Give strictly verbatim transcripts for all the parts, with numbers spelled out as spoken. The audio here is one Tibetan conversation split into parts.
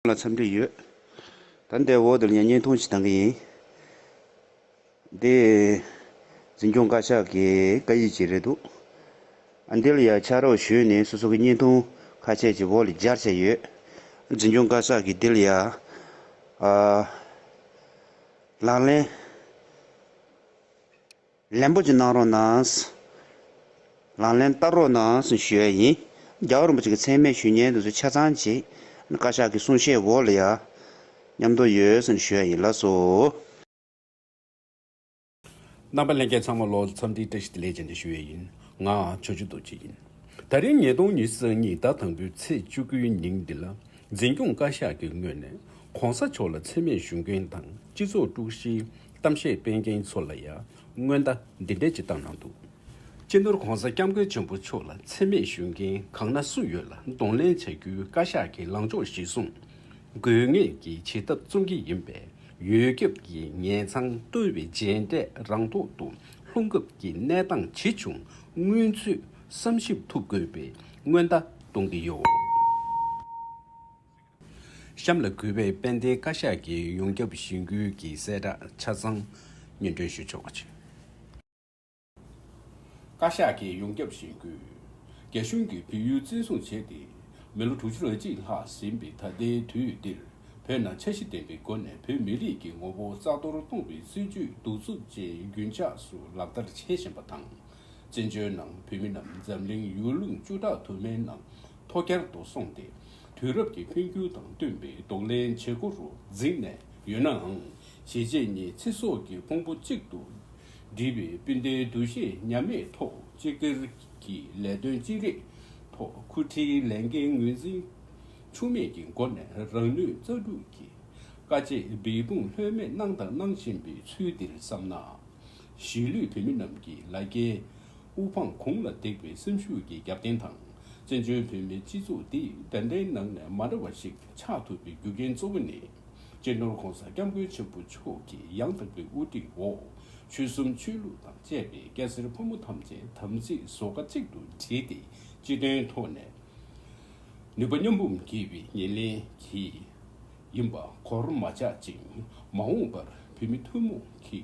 ལ་འཚམས་འདྲི་ཡོད། ད་འདི་འོག་ཏུ་ཡང་བརྙན་ཐུང་ཞིག་བཏང་གི་ཡིན། འདི་འཛིན་སྐྱོང་བཀའ་ཤག་གི་བཀའ་ཡིག་ཅིག་རེད་འདུག་ཨ། འདི་ལ་ཡང་ཕྱག་རོགས་ཞུས་ནས་སོ་སོ་གི་བརྙན་ཐུང་ཁ་ཤས་ཅིག་འོག་ལ་སྦྱར་བྱས་ཡོད། འཛིན་སྐྱོང་བཀའ་ཤག་གིས་འདི་ལ་ཡང་ཨ། ལག་ལེན། ལན་པོ་ཅིག་གནང་རོགས་གནང་། ལག་ལེན་བསྟར་རོགས་གནང་ཞུ་ཡ་ཡིན། རྒྱལ་བ་རིན་པོ་ཆེ་གི་མཚན་སྨད་ཞུ་མཁན་དེ་ཚོ་ཆ་ཚང་ཅིག་བཀའ་ཤག་གི་གསུང་བཤད་འོག་ལ་ཡ་མཉམ་དུ་ཡོད་ཞུ་ཡ་ཡིན། ལགས་སོ། རྣམ་པ་ལྷན་རྒྱས་ཚང་མ་ལོ་འཚམས་འདྲིའི་བཀྲ་ཤིས་བདེ་ལེགས་བྱས་ནས་ཞུ་ཡ་ཡིན། ང་ཆོས་རྗེ་རྡོ་རྗེ་ཡིན། ད་རིང་ཉིས་སྟོང་ཉི་ཤུ་རྩ་གཉིས་ཟླ་དང་པོའི་ཚེས་བཅུ་དགུའི་ཉིན་འདི་ལ། འཛིན་སྐྱོང་བཀའ་ཤག་གི་ངོས་ནས་གོང་ས་མཆོག་ལ་མཚན་སྨད་ཞུ་མཁན་དང་སྤྱི་ཚོགས་དཀྲུག་ཤིང་གཏམ་བཤད་སྤེལ་མཁན་ཚོ་ལ་ཡང་སྔོན་བརྡ་འདི་འདྲ་ཅིག་བཏང་གནང་འདུག་སྤྱི་ནོར་༸གོང་ས་༸སྐྱབས་མགོན་ཆེན་པོ་མཆོག་ལ་མཚན་སྨད་ཞུ་མཁན་གང་ན་སུ་ཡོད་ལ་གདོང་ལེན་བྱ་རྒྱུའི་བཀའ་ཤག་གི་ལངས་ཕྱོགས་གཞིར་བཟུང་དགོས་ངེས་ཀྱི་བྱེད་ཐབས་བརྩོན་གྱི་ཡིན་པས། ཡོད་རྒྱབ་ཀྱི་ངན་མཚང་བརྟོལ་བའི་རྗེས་འབྲས་རང་ཐོག་ཏུ་ལྷུང་སྐབས་ཀྱི་གནས་སྟངས་ཇི་བྱུང་སྔོན་ཚུད་བསམ་ཞིབ་ཐུབ་དགོས་པའི་སྔོན་བརྡ་གཏོང་གི་ཡོད། གཤམ་ལ་གུས་པས་དཔལ་ལྡན་བཀའ་ཤག་གི་ཡོངས་ཁྱབ་གཞེན་སྐུལ་གྱི་གསལ་བསྒྲགས་ཆ་ཚང་སྙན་སྒྲོན་ཞུ་ཆོག་པ་བྱས། བཀའ་ཤག་གི་ཡོངས་ཁྱབ་གཞེན་སྐུལ། རྒྱ་གཞུང་གིས་བལ་ཡུལ་བཙན་བཟུང་བྱས་ཏེ། མི་ལོ་དྲུག་ཅུ་རེ་གཅིག་ལྷག་ཟིན་པའི་ད་ལྟའི་དུས་འདིར། བོད་ནང་འཆར་གཞི་ལྡན་པའི་སྒོ་ནས་བོད་མི་རིགས་ཀྱི་ངོ་བོ་རྩ་གཏོར་གཏོང་བའི་སྲིད་བྱུས་གདུག་རྩུབ་ཅན་རྒྱུན་ཆགས་སུ་ལག་བསྟར་བྱེད་བཞིན་པ་དང་། བཙན་བྱོལ་ནང་བོད་མི་རྣམས་འཛམ་གླིང་ཡུལ་ལུང་བཅུ་ཕྲག་དུ་མའི་ནང་ཐོག་འཁྱར་དུ་སོང་སྟེ། དུས་རབས་ཀྱི་འཕེལ་འགྱུར་དང་བསྟུན་པའི་གདོང་ལེན་བྱེད་སྒོ་རུ་འཛིངས་ནས་ཡོད་ནའང་། གཞིས་བྱེས་གཉིས་ཚེ་སྲོག་གི་ཕུང་པོ་གཅིག་ཏུ་སྒྲིལ་བའི་སྤུན་ཟླའི་འདུ་ཤེས་ཉམས་མེད་ཐོག་སྤྱི་སྒེར་གྱི་ལས་དོན་ཅི་རིགས་ཐོག་སྐུ་ཁྲིའི་ལས་འགན་ངོས་འཛིན་འཆུག་མེད་ཀྱི་སྒོ་ནས་རང་ནུས་རྩལ་སྤྲུགས་ཀྱིས་དཀའ་སྤྱད་འབད་འབུངས་ལྷོད་མེད་གནང་དང་གནང་བཞིན་པའི་ཚུལ་འདིར་བསམ་ན། གཞིས་ལུས་བོད་མི་རྣམས་ཀྱི་ལ་རྒྱའི་དབུ་འཕང་དགུང་ལ་འདེགས་པའི་སེམས་ཤུགས་ཀྱི་རྒྱབ་རྟེན་དང་། བཙན་བྱོལ་བོད་མིའི་སྤྱི་ཚོགས་འདི་ད་ལྟའི་ནང་ནས་མ་འདྲ་བ་ཞིག་ཆགས་ཐུབ་པའི་རྒྱུ་རྐྱེན་གཙོ་བོ་ནི། སྤྱི་ནོར་༸གོང་ས་༸སྐྱབས་མགོན་ཆེན་པོ་མཆོག་གི་ཡང་དག་པའི་དབུ་ཁྲིད་འོག་ཆོལ་གསུམ་ཆོས་ལུགས་དང་བཅས་པའི་སྐྱ་སེར་ཕོ་མོ་ཐམས་ཅད་དམ་ཚིག་བཟོ་ཁ་གཅིག་ཏུ་སྒྲིལ་ཏེ་སྤྱི་དོན་ཐོག་ནས་ནུས་པ་མཉམ་སྤུངས་དགེ་བའི་ཉེར་ལེན་གྱིས་ཡིན་པ་གོར་མ་ཆག་ཅིང་། མ་འོངས་པར་བོད་མི་ཐུན་མོང་གི་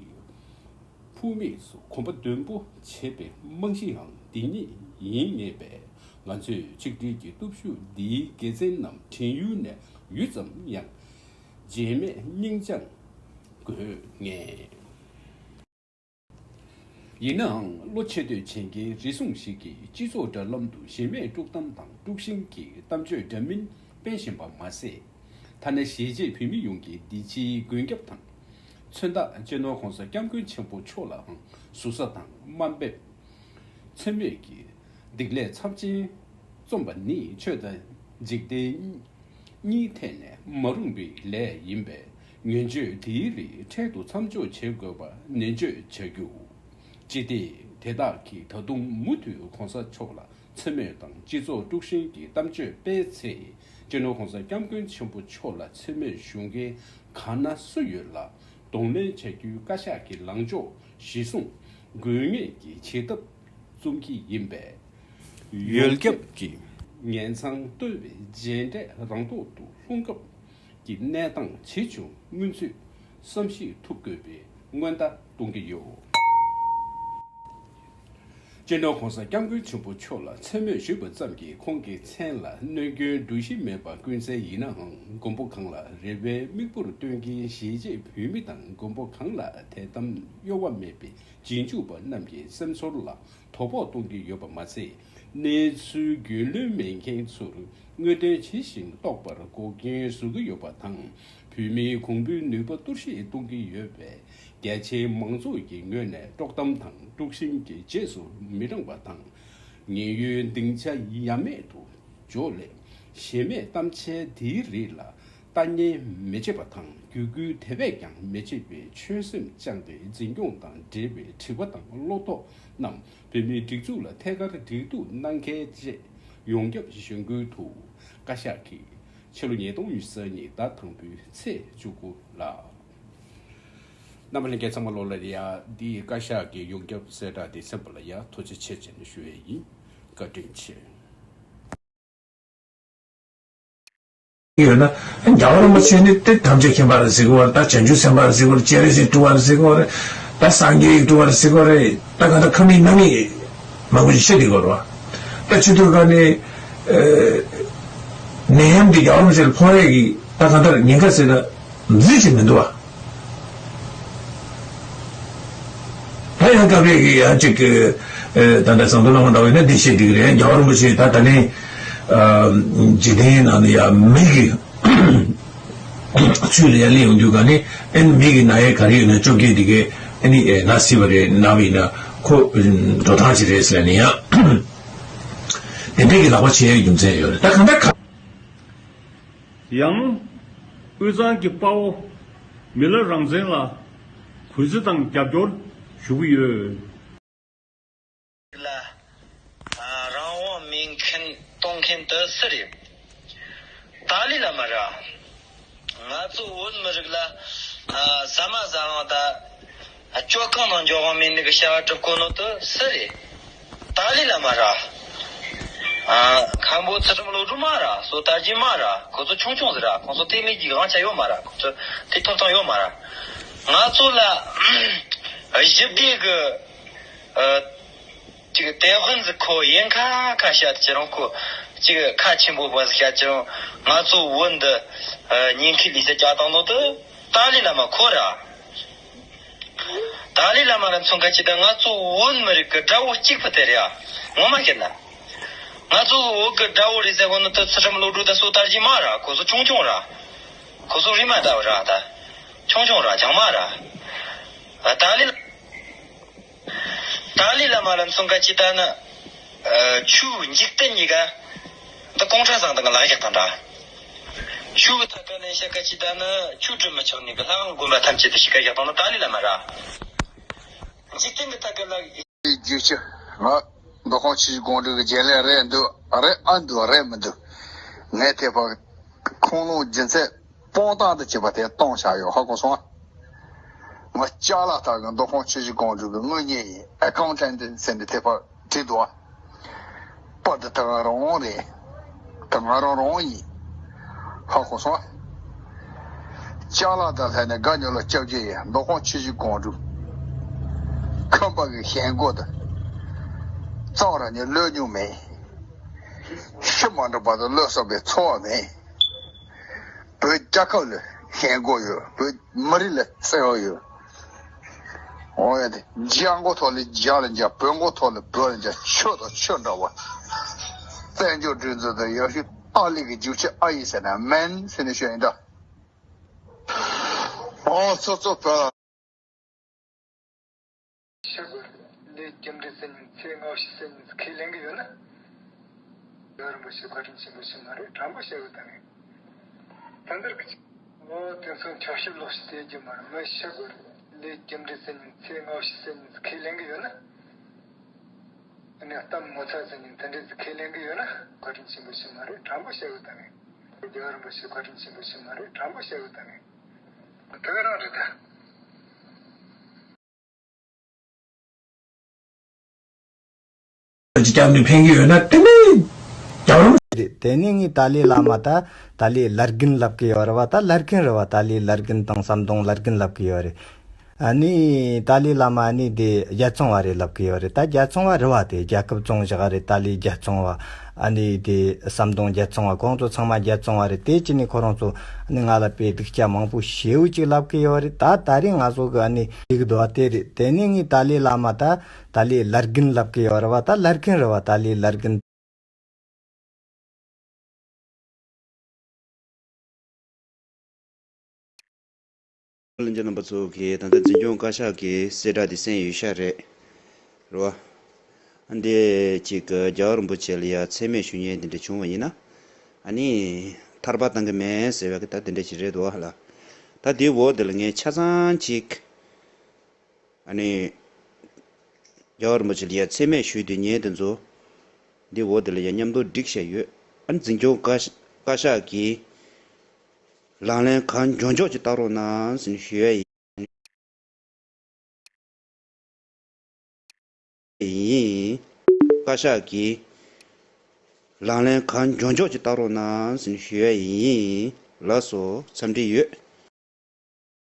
ཕུགས་དམིགས་སུ་གོམ་པ་མདུན་སྤོ་བྱེད་པའི་རྨང་གཞིའང་འདི་ཉིད་ཡིན་ངེས་པས། ང་ཚོས་ཆིག་སྒྲིལ་གྱི་སྟོབས་ཤུགས་འདིའི་དགེ་མཚན་རྣམས་བྲན་གཡོག་ནས་ཡུད་ཙམ་ཡང་བརྗེད་མེད་སྙིང་བཅངས་དགོས་ངེས། ཡིན་ནའང་བློ་ཆེ་བསྟོད་བྱེད་མཁན་རེ་ཟུང་ཞིག་གིས་སྤྱི་ཚོགས་དྲ་ལམ་དུ་གཞི་མེད་དཀྲུག་གཏམ་དང་དཀྲུག་ཤིང་གི་གཏམ་བརྗོད་འདྲ་མིན་སྤེལ་བཞིན་པ་མ་ཟད། ཐ་ན་གཞིས་བྱེས་བོད་མི་ཡོངས་ཀྱི་འདི་ཕྱིའི་མགོན་སྐྱབས་དང་། མཚོན་རྟགས་སྤྱི་ནོར་༸གོང་ས་༸སྐྱབས་མགོན་ཆེན་པོ་མཆོག་ལའང་ཟུར་ཟ་དང་དམའ་འབེབས། མཚན་སྨོད་ཀྱི་སྡིག་ལས་ཚབས་ཆེན་རྩོམ་པ་ནི་ཆོས་དང་འཇིག་རྟེན་གཉིས་ཐད་ནས་མ་རུངས་པའི་ལས་ཡིན་པས། ངན་སྤྱོད་དེའི་རིགས་འཕྲལ་དུ་མཚམས་འཇོག་བྱེད་དགོས་པ་ནན་བརྗོད་བྱ་རྒྱུ། ཅི་སྟེ་དེ་དག་གིས་ད་དུང་མུ་མཐུད་༸གོང་ས་མཆོག་ལ་མཚན་སྨོད་དང་སྤྱི་ཚོགས་དཀྲུག་ཤིང་གི་གཏམ་བརྗོད་སྤེལ་ཚེ། སྤྱི་ནོར་༸གོང་ས་༸སྐྱབས་མགོན་ཆེན་པོ་མཆོག་ལ་མཚན་སྨོད་ཞུ་མཁན་གང་ན་སུ་ཡོད་ལ་གདོང་ལེན་བྱ་རྒྱུའི་བཀའ་ཤག་གི་ལངས་ཕྱོགས་གཞིར་བཟུང་དགོས་ངེས་ཀྱི་བྱེད་ཐབས་རྩོམ་གྱི་ཡིན་པས། ཡོལ་རྒྱབ་ཀྱི་ངན་མཚང་བརྟོལ་བའི་རྗེས་འབྲས་རང་ཐོག་ཏུ་ལྷུང་སྐབས་ཀྱི་གནས་སྟངས་ཇི་བྱུང་སྔོན་ཚུད་བསམ་ཤེས་ཐུབ་དགོས་པའི་སྔོན་བརྡ་གཏོང་གི་ཡོད། སྤྱི་ནོར་༸གོང་ས་༸སྐྱབས་མགོན་ཆེན་པོ་མཆོག་ལ་མཚན་སྨོད་ཞུས་པ་ཙམ་གྱིས་ཁོང་གི་མཚན་ལ་གནོད་སྐྱོན་འདུ་ཤེས་མེད་པ་ཀུན་གསལ་ཡིན་ནའང་། མགོན་པོ་གང་ལ་རེ་བའི་མིག་འབུར་སྟོན་མཁན་གཞིས་བྱེས་བོད་མི་དང་། མགོན་པོ་གང་ལ་དད་དམ་གཡོ་བ་མེད་པའི་རྗེས་འཇུག་པ་རྣམས་ཀྱི་སེམས་ཚོར་ལ་དོ་ཕོག་གཏོང་གི་ཡོད་པ་མ་ཟད། གནས་ཚུལ་རྒྱུས་ལོན་མེད་མཁན་ཚོར་དངོས་དོན་ཇི་བཞིན་རྟོགས་པར་འགོག་རྐྱེན་བཟོ་གི་ཡོད་པ་དང་། བོད་མིའི་གོང་བུའི་ནུས་པ་གཏོར་བཤིག་གཏོང་གི་ཡོད་པས། རྒྱ་ཆེའི་མང་ཚོགས་ཀྱི་ངོས་ནས་དཀྲོག་གཏམ་དང་དཀྲུག་ཤིང་གི་རྗེས་སུ་མི་འབྲང་བ་དང་། ངན་གཡོའི་སྡིངས་ཆ་ཡ་མེད་དུ་འཇོག་སླད། ཞེན་མེད་གཏམ་འཆལ་འདིའི་རིགས་ལ་ལྟ་ཉན་མི་བྱེད་པ་དང་། བརྒྱུད་སྐུལ་དེ་བས་ཀྱང་མི་བྱེད་པའི་ཆོད་སེམས་བཅངས་ཏེ། འཛིན་སྐྱོང་དང་འབྲེལ་བའི་དྲི་བ་དང་བློ་དོགས་རྣམས་བོད་མིའི་སྒྲིག་འཛུགས་ལ་ཐད་ཀར་འགྲིག་ཐུབ་གནང་གལ་ཆེ། ཡོངས་ཁྱབ་གཞེན་སྐུལ་དུ་བཀའ་ཤག་གིས་ཕྱི་ལོ་ཉིས་སྟོང་ཉི་ཤུ་རྩ་གཉིས་ཟླ་དང་པོའི་ཚེས་བཅུ་དགུ་ལ། རྣམ་པ་ལྷན་རྒྱས་ཚང་མ་ལོ་ལ་ཡ་འདིའི་བཀའ་ཤག་གི་ཡོངས་ཁྱབ་གསལ་བསྒྲགས་འདི་གསན་པ་ལ་ཡ་ཐུགས་རྗེ་ཆེ་ཟེར་ནས་ཞུ་ཡས་ཡིན། བཀའ་དྲིན་ཆེ། ཡོད་ན། རྒྱལ་བ་རིན་པོ་ཆེ་ནི་དེ་ཐམས་ཅད་མཁྱེན་པ་རེད་ཟེར་གི་ཡོད་རེད། ད་བྱང་ཆུབ་སེམས་དཔའ་རེད་ཟེར་གི་ཡོད་རེད། སྤྱན་རས་གཟིགས་སྤྲུལ་པ་རེད་ཟེར་གི་ཡོད་རེད། ད་སངས་རྒྱས་ཡིག་སྤྲུལ་པ་རེད་ཟེར་གི་ཡོད་རེད། ད་གང་ལྟར་ཁ་མིག་སྣ་མིག་མང་པོ་ཞིག་བཤད་བསྡད་ཀྱི་ཡོད་རེད་བ། ད་བྱེད་དུས་ག་ནས་ནད་ཡམས་འདི་རྒྱལ་བ་རིན་པོ་ཆེ་ལ་ཕོག་ཡས་ཀྱི་ད་གང་ལྟར་ཉེན་ཁ་ཟེར་ན་རྫི་ཞིག་མི་འདུག་བ། ད་ཡང་སྐབས་རེ་གི་ཡང་ཅིག་གི་ད་ལྟ་ཟམ་གདོང་བླ་མ་འདྲ་བས་ན་འདི་བཤད་འགྲིག་གི་རེད། རྒྱལ་བ་རིན་པོ་ཆེ་ད་ད་ནི་འཇིག་རྟེན་ནང་ནས་ཡང་མི་གི་ཚུལ་ལ་ཡར་སླེབས་ཡོང་དུས་ག་ནས་ཨེ་ནི་མི་གི་ན་ཡས་ག་རེ་ཡོད་ན་བཅོ་བརྒྱད་འདི་གས་ཨེ་ནི་ན་སྲིད་པ་རེད། ན་བ་ཡིན་ན་ཁོ་འགྲོ་སྟངས་ཅིག་རེད་ཟེར་ནས་ཡང་དེ་འདྲས་ཀྱི་ལག་པ་བྱེད་ཡས་རྒྱུ་མཚན་ཡོད་རེད། ད་གང་ལྟར་ག་ཡང་། དབུས་གཙང་གི་དཔའ་བོ་མི་ལ་རང་བཙན་ལ་གུས་བརྩི་དང་རྒྱབ་སྐྱོར་ཞུ་གི་ཡོད། ལ་རང་དབང་མེད་མཁན་གཏོང་མཁན་དེ་སུ་རེད། ཏཱ་ལའི་བླ་མ་ར། ང་ཚོ་བོད་མི་རིགས་ལ་ཟ་མ་ཟ་དབང་དང་སྤྱོད་ཁང་ནང་འགྱོ་དབང་མེད་ནི་གི་བྱ་བ་སྒྲུབ་གོ་ནོ་དེ་སུ་རེད། ཏཱ་ལའི་བླ་མ་ར། ཨ། མཁན་པོ་ཚུལ་ཁྲིམས་བློ་གྲོས་མ་ར། སོ་ཏཱ་རྒྱལ་མ་ར། ཁོ་ཚོ་ཆུང་ཆུང་ཟིག་ར། ཁོ་ཚོ་དེ་མིན་གྱི་དབང་ཆ་ཡོད་མ་ར། ཁོ་ཚོ་དེ་ཐོབ་ཐང་ཡོད་མ་ར། ང་ཚོ་ལ་ཞི་བདེ་གི་ཨ། ཅིག་དེ་དབང་ཟིག་ཁོ་ཡིན་ཁ་ཁ་བཤད་ཀྱི་རུང་ཁོ་ཅིག་ཁ་ཆེན་པོ་བ་ཟིག་བཤད་ཀྱི་རུང་ང་ཚོ་བོད་འདི་ཉེན་ཁའི་ལུས་རྩལ་བཅའ་བཏང་ནོ་དེ་ཏཱ་ལའི་བླ་མ་ཁོ་ར། ཏཱ་ལའི་བླ་མ་ལ་མཚོན་ཁ་ཅིག་ད་ང་ཚོ་བོད་མི་རིགས་ཀྱི་དགྲ་བོ་གཅིག་པུ་དེ་རེད་ཨ། ངོ་མ་བཤད་ན། ང་ཚོ་བོད་ཀྱི་དགྲ་བོ་རེད་ཟེར་གོ་ནི་དེ་ཚུལ་ཁྲིམས་བློ་གྲོས་དང་སོ་ཏཱ་རྒྱལ་མ་ར། ཁོ་ཚོ་ཆུང་ཆུང་ར། ཁོ་ཚོ་རིས་མ་ད་བ་ར་ད། ཆུང་ཆུང་ར་ཅང་མ་ར། ཨ་ཏཱ་ལའི། ཏཱ་ལའི་བླ་མ་ལ་མཚོན་ཁ་ཅིག་ད་ནི། ཨ། ཆོས་འཇིག་རྟེན་གཉིས་ཀ་འདི་གུང་ཁྲན་ཟང་དང་གི་ལག་བཞག་དང་འདྲ། ཆོས་ཀྱི་ཐད་ཀ་ནས་བཤད་ཁ་ཅིག་ད་ནི་ཆོས་སྒྲུབ་མི་ཆོག་ནི་གི་ལྷ་ཁང་དགོན་པ་ཐམས་ཅད་དུ་ཞིག་ག་བཞག་དང་ནི་ཏཱ་ལའི་བླ་མ་ར། འཇིག་རྟེན་གྱི་ཐད་ཀ་ལ། རྒྱུ་ཆ་ང་མདོ་ཁམས་ཆུ་བཞི་སྒང་དྲུག་གི་རྒྱུན་ལས་རེད་འདུག་རེད་ཨ་འདུག་རེད་མི་འདུག་ངས་ཐེ་བ་ཁུངས་ལུང་རྒྱུ་མཚན་སྤོང་སྟངས་དང་བཅས་པ་དེ་གཏོང་བྱ་ཡོད་ཧ་གོ་སོང་ཨ། ང་ཅ་ལག་ཐག་གི་མདོ་ཁམས་ཆུ་བཞི་སྒང་དྲུག་གི་དངུལ་གཉེར་ཡིན། ཨེ་ཁའུན་ཊན་ཊི་ཟེར་ནས་ཐེ་བ་བྲིས་འདུག་ཨ། པར་དེ་ད་ང་རང་དབང་རེད། ད་ང་རང་རང་དབང་ཡིན། ཧ་གོ་སོང་ཨ། ཅ་ལག་དང་ལྷན་ནས་དགའ་ཉོ་ལ་སྐྱབས་རྗེ་ཡིན། མདོ་ཁམས་ཆུ་བཞི་སྒང་དྲུག་ཁམས་པ་གི་ཞེན་ཁོག་དང་། གཙང་ར་ནས་ལོས་མྱོང་མེད། ཤི་མ་འགྲོ་བར་དུ་ལོས་བསགས་པའི་ཚོར་བ་མེད། བོད་རྒྱལ་ཁབ་ལ་ཞེན་ཁོག་ཡོད། བོད་མི་རིགས་ལ་བརྩེ་བ་ཡོད། འོ་ཡ་དེ་རྒྱ་མགོ་ཐོག་ལ་རྒྱ་ལ་རྒྱ། བོད་མགོ་ཐོག་ལ་བོད་ལ་རྒྱ། ཆོས་དང་ཆོས་འདྲ་བ། བཙན་བྱོལ་སྒྲིག་འཛུགས་དང་ཡག་ཤོས་ཏཱ་ལའི་གི་རྒྱུག་ཆ་ཨ་ཡིན་ཟེར་ན་མིན་ཟེར་ནས་ཤོད་ཡིན་ད། ཨོ་ཚོ་ཚོ་བོད། ཤ་གོས་ལས་རྒྱུ་འབྲས་ཟེར་ཉིན་ཚེ་སྔ་ཕྱི་ཟེར་ཉིན་ཁས་ལེན་གི་ཡོད་ན། རྒྱལ་བ་རིན་པོ་ཆེ་བཀའ་དྲིན་ཆེན་པོ་ཞིག་མ་རེད། དྲང་པོ་བཤད་གི་ད་ངས། ད་འདིར་གི་ཅིག་ཨོ་དེ་ཚོ་ཆབ་ཞིབ་ལོག་ཞིག་བལྟས་རྒྱུ་མ་རེད། མི་ཤ་གོས་ལས་རྒྱུ་འབྲས་ཟེར་ཉིན་ཚེ་སྔ་ཕྱི་ཟེར་ཉིན་ཁས་ལེན་གི་ཡོད་ན། ཨ་ནི་གཏམ་ངོ་ཚ་ཟེར་ཉིན་དེ་འདྲས་ཁས་ལེན་གི་ཡོད་ན་བཀའ་དྲིན་ཆེན་པོ་ཞིག་མ་རེད། དྲང་པོ་བཤད་གི་ད་ངས། རྒྱལ་བ་རིན་པོ་ཆེ་བཀའ་དྲིན་ཆེན་པོ་ཞིག་མ་རེད། དྲང་པོ་བཤད་གི་ད་ངས། དེ་ག་རང་རེད་ད། ཅིག་བརྒྱབ་ནས་ཕན་གྱི་ཡོད་ན་དེ་ནས་རྒྱལ་བ་རིན་པོ་ཆེ། དེ་ནས་ངས་ཏཱ་ལའི་བླ་མ་ད་ཏཱ་ལའི་བླ་རྒན་ལབ་གི་ཡོད་རེད་བ། ད་བླ་རྒན་རེད་བ། ཏཱ་ལའི་བླ་རྒན་དང་ཟམ་གདོང་བླ་རྒན་ལབ་གི་ཡོད་རེད། ཨ་ནི་ཏཱ་ལའི་བླ་མ་ཨ་ནི་དེ་རྒྱལ་བཙོང་བ་རེད་ལབ་གི་ཡོད་རེད། ད་རྒྱལ་བཙོང་བ་རེད་བ། དེ་རྒྱལ་ཁབ་བཙོང་བཞག་རེད། ཏཱ་ལའི་རྒྱལ་བཙོང་བ། ཨ་ནི་དེ་ཟམ་གདོང་རྒྱལ་བཙོང་བ། ཁོང་ཚོ་ཚང་མ་རྒྱལ་བཙོང་བ་རེད། དེ་ཅི་ནས་ཁོ་རང་ཚོ་ཨ་ནི་ང་ལ་དཔེ་སྡུག་ཅག་མང་པོ་ཞེ་པོ་ཅིག་ལབ་གི་ཡོད་རེད། ད་ད་རེས་ང་ཚོ་གི་ཨ་ནི་ཡིག་འདུག་བ་དེ་རེད། དེ་ནས་ངས་ཏཱ་ལའི་བླ་མ་ད་ཏཱ་ལའི་བླ་རྒན་ལབ་གི་ཡོད་རེད་བ། ད་བླ་རྒན་རེད་བ། ཏཱ་ལའི་བླ་རྒན། ལྷན་རྒྱས་རྣམ་པ་ཚོ་གིས་ད་ལྟ་འཛིན་སྐྱོང་བཀའ་ཤག་གི་གསལ་བསྒྲགས་འདི་གསན་ཡོད་ཤག་རེད། རེད་བ། འདི་གཅིག་གི་རྒྱལ་བ་རིན་པོ་ཆེ་ལ་ཡ་མཚན་སྨད་ཞུ་མཁན་དེ་འདྲ་བྱུང་བ་ཡིན་ན། ཨ་ནི་ཐར་པ་བཏང་གི་མེད་ཟེར་བ་གི་ད་དེ་འདྲ་ཞིག་རེད་འདུག་བ་ལ། ད་དེའི་འོག་དེ་ལ་ངས་ཆ་ཚང་གཅིག་ཨ་ནི། རྒྱལ་བ་རིན་པོ་ཆེ་ལ་ཡ་མཚན་སྨད་ཞུས་དུས་ཉན་དེ་ཚོ། འདི་འོག་དེ་ལ་ཡ་མཉམ་དུ་བསྒྲིགས་བྱས་ཡོད། ཨ་ནི་འཛིན་སྐྱོང་བཀའ་བཀའ་ཤག་གིས་ལག་ལེན་གང་མགྱོགས་མགྱོགས་ཀྱིས་བསྟར་རོགས་གནང་ཟེར་ནས་ཞུ་ཡ་ཡིན། ཡིན། བཀའ་ཤག་གིས། ལག་ལེན་གང་མགྱོགས་མགྱོགས་ཅིག་བསྟར་རོགས་གནང་ཟེར་ནས་ཞུ་ཡ་ཡིན། ལགས་སོ། འཚམས་འདྲི་ཡོད།